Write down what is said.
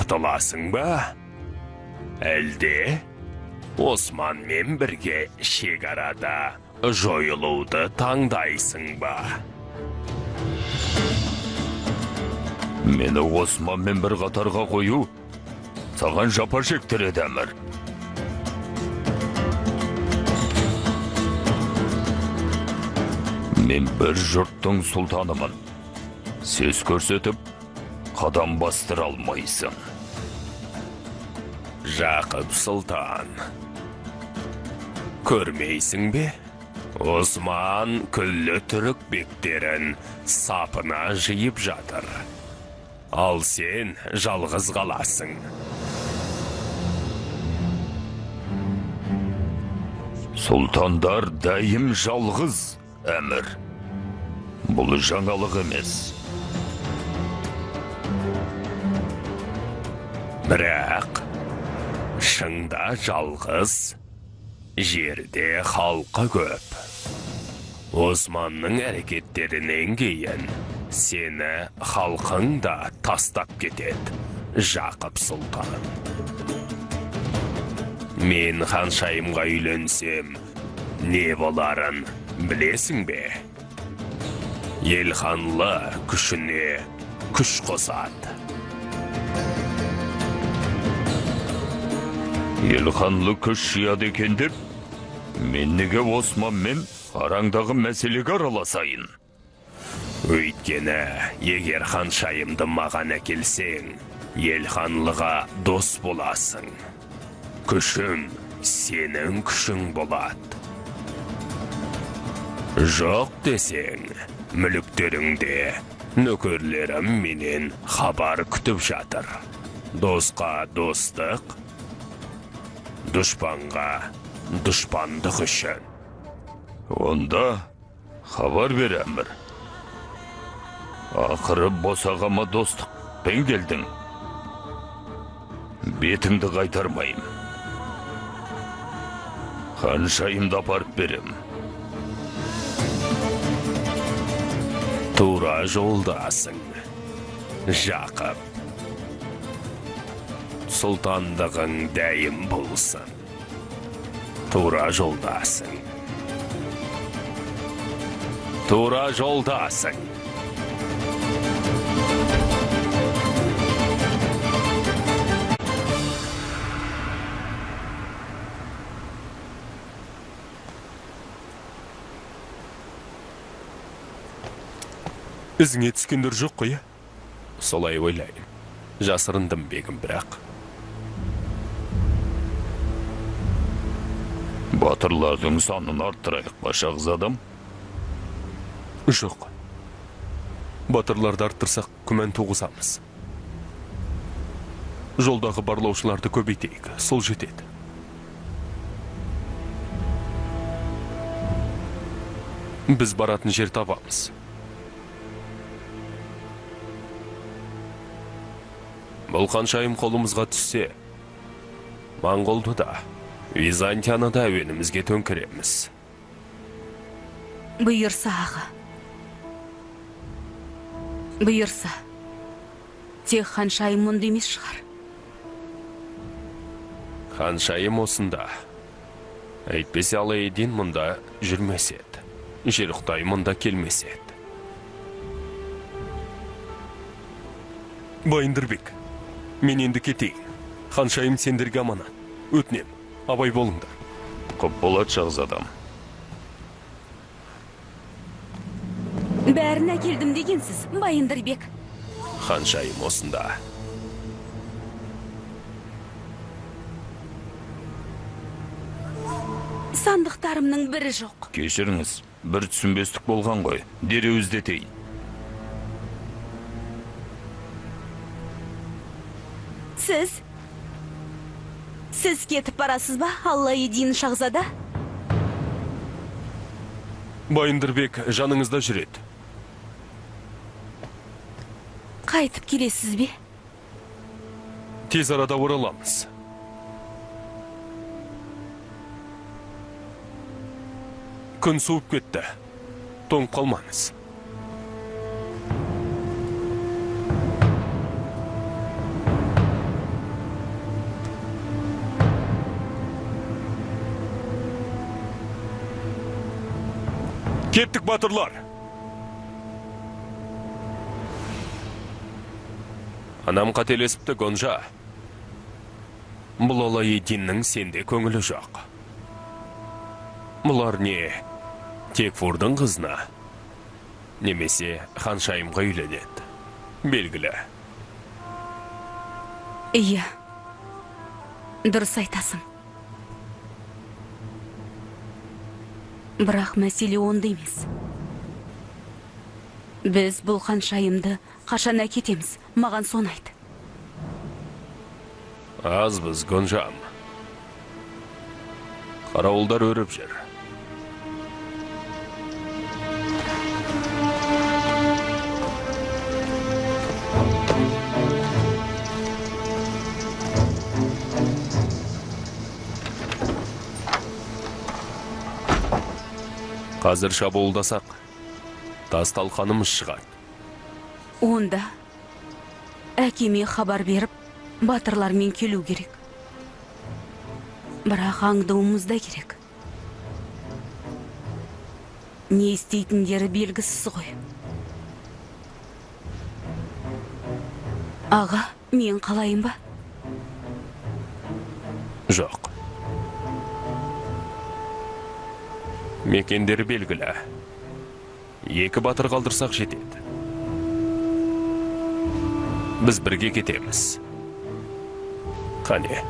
құтыласың ба? Әлде Османмен бірге шекарада жойылуды таңдайсың ба? Мені Османмен бір қатарға қою саған жапа шектіреді, әмір. Мен бір жұрттың сұлтанымын. Сөз көрсетіп, қадам бастыра алмайсың. Жақып сұлтан, көрмейсің бе? Осман күллі түрік бектерін сапына жиып жатыр. Ал сен жалғыз қаласың. Сұлтандар дайым жалғыз, әмір. Бұл жаңалық емес. Бірақ шыңда жалғыз, жерде халқы көп. Османның әрекеттерінен кейін сені халқың да тастап кетеді, Жақып сұлтан. Мен ханшайымға үйленсем, не боларын білесің бе? Елханлы күшіне күш қосады. Елханлы күш жияды екен деп, мен неге Османмен араңдағы мәселеге араласайын? Өйткені, егер ханшайымды маған әкелсең, Елханлыға дос боласың. Күшім сенің күшің болады. Жоқ десең, мүліктеріңде нөкерлерім менен хабар күтіп жатыр. Досқа достық, дұшпанға дұшпандық үшін. Онда хабар бер, әмір. Ақыры босағама достықпен келдің. Бетіңді қайтармаймын. Ханшайымды апарып берем. Тура жолдасың, Жақып. Сұлтандығың дәйім болсын. Тура жолдасың. Тура жолдасың. Ізіңе түскендер жоқ қой, Солай ойлаймын. Жасырындым бегім, бірақ. Батырлардың санын арттырайық па, шахзадам? Жоқ. Батырларды арттырсақ, күмән туғызамыз. Жолдағы барлаушыларды көбейтейік, сол жетеді. Біз баратын жер табамыз. Бұл ханшайым қолымызға түссе, Моңғолды да, Византияны да әуенімізге төңкереміз. Бұйырса, аға. Бұйырса. Тек ханшайым мұнда емес шығар. Ханшайым осында. Әйтпесе Алаэддин мұнда жүрмес еді. Жерұқтай мұнда келмес еді. Байындырбек, мен енді кетейін. Ханшайым сендерге аманат. Өтінем, абай болыңдар. Құп болады, шахзадам. Бәрін әкелдім дегенсіз, Байындырбек. Ханшайым осында. Сандықтарымның бірі жоқ. Кешіріңіз, бір түсінбестік болған ғой. Дереу іздетейін. Сіз кетіп барасыз ба, Аллаэддин шахзада? Байындырбек жаныңызда жүреді. Қайтып келесіз бе? Тез арада ораламыз. Күн суып кетті. Тоңып қалмаңыз. Кеттік, батырлар. Анам қателесіпті, Гонжа. Бұл Алаеддиннің сенде көңілі жоқ. Бұлар не Текфурдың қызына, немесе ханшайымға үйленеді. Белгілі. Иә, дұрыс айтасың. Бірақ мәселе онда емес. Біз бұл ханшайымды қашан әкетеміз? Маған соны айт. Азбыз, Гонжам. Қарауылдар өріп жүр. Қазір шабуылдасақ, тас талқанымыз шығады. Онда әкеме хабар беріп, батырлармен келу керек. Бірақ аңдуымыз да керек. Не істейтіндері белгісіз ғой. Аға, мен қалайын ба? Жоқ. Мекендері белгілі. Екі батыр қалдырсақ жетеді. Біз бірге кетеміз. Қане,